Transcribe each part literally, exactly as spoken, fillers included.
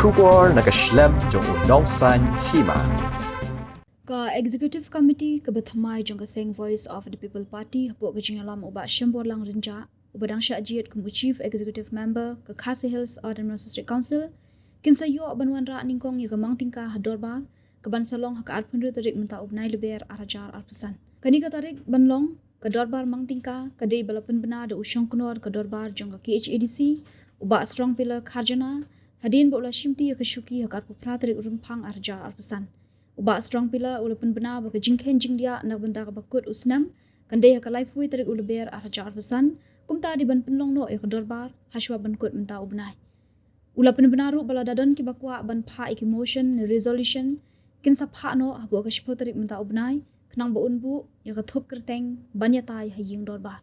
Khubor na ka shlem jong u nongsaiñ hima. Ka Executive Committee kaba thymmai jong ka seng Voice of the People Party hapoh ka jingïalam u Bah Shemborlang Rynjah, uba dang shah jied kum u Chief Executive Member ka Khasi Hills Autonomous District Council, kin sa ïoh ban wanrah nyngkong ïa ka mang tyngka ha dorbar, kaban sa long ha ka arphew hynriew tarik mynta u bnai Lber ar hajar arphew san. Kane ka tarik ban long ka dorbar mang tyngka ka dei ba la pynbna da u shongknor ka dorbar jong ka K H A D C, u Bah Strongpiller Kharjana, hadien ba u la shimti ïa ka shuki ha ka arphew phra tarik u Rymphang ar hajar arphew san. U Bah Strongpiller u la pynbna ba ka jingkheiñ jingdiah na ka bynta kaba kut u snem kan dei ha ka laiphew tarik u Lber ar hajar arphew san, kumta dei ban pynlong noh ïa ka dorbar hashwa ban kut mynta u bnai. U la pynbna ruh ba lada don kiba kwah ban phah ïa ki motion ne resolution, kin sa phah noh hapoh ka shiphew tarik mynta u bnai, khnang ba un buh ïa ka thup kyrteng ban ïatai ha ïing dorbar.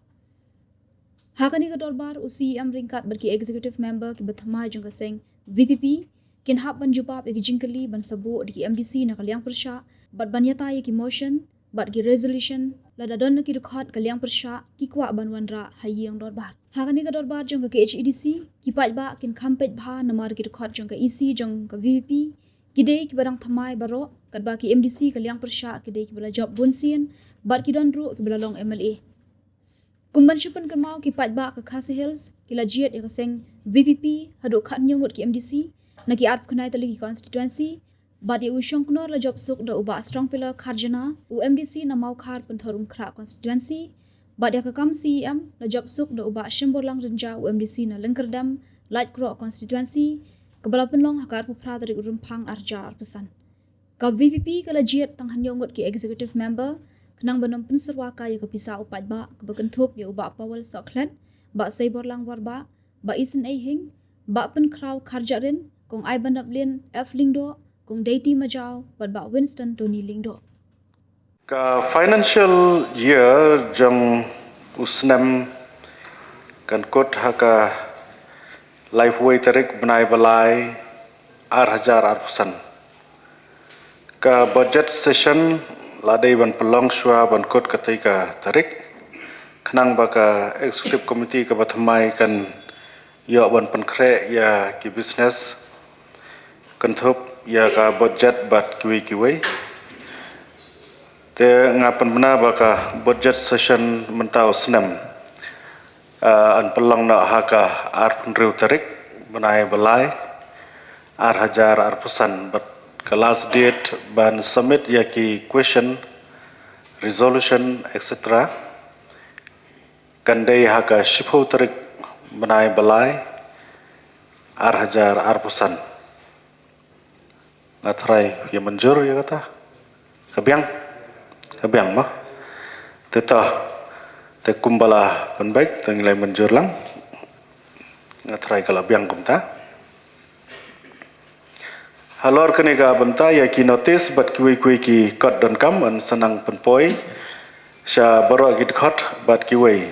Ha kane ka dorbar, u C E M ryngkat bad ki executive member kiba thymmai jong ka seng V P P kin hap ban jubab ïa ki jingkylli ban sa buh da ki M D C na ka liang pyrshah, bad ban ïatai ïa ki motion bad ki resolution lada don na ki dkhot ka liang pyrshah ki kwah ban wanrah ha ïing dorbar. Ha kane ka dorbar jong ka K H A D C, ki paidbah kin kham peit bha namar ki dkhot jong ka E C jong ka V P P ki dei kiba dang thymmai baroh, katba ki M D C ka liang pyrshah ki dei kiba la jop bun sien, bad ki don ruh kiba la long M L A. Kum ban shu pynkynmaw, ki paidbah ka Khasi Hills ki la jied ïa ka seng V P P haduh khathynñiew ngut ki M D C na ki arphew khyndai tylli ki constituency, bad ïa u shongknor la jop suk da u Bah Strongpiller Kharjana, u M D C na Mawkhar Pynthorumkhrah constituency, bad ïa ka kam C E M la jop suk da u Bah Shemborlang Rynjah, u M D C na Lyngkyrdem Laitkroh constituency, kaba la pynlong ha ka arphew phra tarik u Rymphang ar hajar arphew san. Ka V P P ka la jied tang hynñiew ngut ki executive member khnang ban ym pynsyrwa kai ïa ka pisa u paidbah, kaba kynthup ïa u Bah Powell Sohkhlet, Bah Seiborlang Warbah, Bah Isynei Hing, Bah Pynkhraw Kharjahrin, Kong Aibandaplin F Lyngdoh, Kong Deiti Majaw bad Bah Winston Tony Lyngdoh. Ka financial year jong u snem kan kut ha ka laiphew tarik bnai ba lai ar hajar arphew san. Ka budget session la dei ban pynlong shuwa ban kut katei ka tarik, khnang ba ka executive committee kaba thymmai kan ïoh ban pynkhreh ïa ki business kynthup ïa ka budget bad kiwei kiwei. Te nga pynbna ba ka budget session mynta u snem, ah, yn pynlong noh ha ka arphew hynriew tarik bnai ba lai ar hajar arphew san, bad ka last date ban submit ïa ki question, resolution, et cetera kan dei ha ka shiphew tarik bnai ba lai ar hajar arphew san. Nga tharai ïa mynjur ïa kata. Ka biang. Ka biang mo. Te to. Te kumba la pynbeit te ngi la mynjur lang. Nga tharai ka la biang kumta. Halor kane ka bynta ïa ki notice bad kiwei kiwei ki kot donkam yn sa nang pynpoi sha baroh ki dkhot bad kiwei.